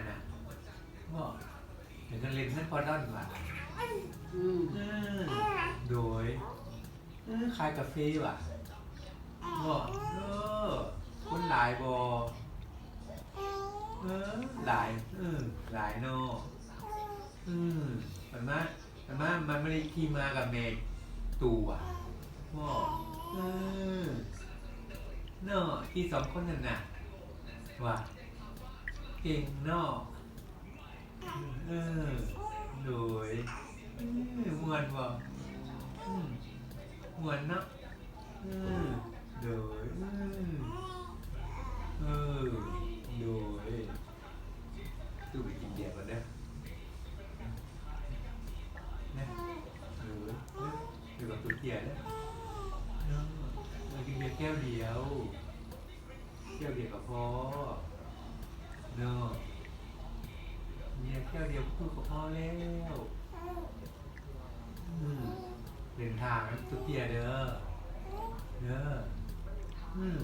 ນະ ບໍ່ ເປັນກັນເຫຼັ້ນເຮືອນພໍ່ດອນວ່າ ອືມ ເອີ ໂດຍ ເອີ ຂາຍກາເຟວ່າ ບໍ່ ເອີ ຄົນຫຼາຍບໍ່ ເອີ ຫຼາຍ ເອີ ຫຼາຍເນາະ ເອີ ມັນມາ ມັນມາ ມັນບໍ່ໄດ້ຂີ່ມາກັບແມ່ຕູ້ຫວາ ບໍ່ ເອີ ເນາະ ຂີ່ສອງຄົນຫັ້ນນະ ວ່າ ເກັ່ງເນາະ ເອີ ໂດຍ ເອີ ມ່ວນບໍ່ ອືມ ມ່ວນເນາະ ເອີ ໂດຍ ເອີ ເອີ ໂດຍ ຕູ້ໄປກິນເບຍກ່ອນເດີ ນະ ໂດຍ ເດີ ເດີກັບຕູ້ເບຍເດີ ເນາະ ເອີ ກິນເບຍແກ້ວດຽວ ແກ້ວດຽວກໍພໍເນາະ ເບຍແກ້ວດຽວກໍພໍແລ້ວ ອືມ ເດີນທາງນຳຕູ້ເບຍເດີ ເດີ ອືມ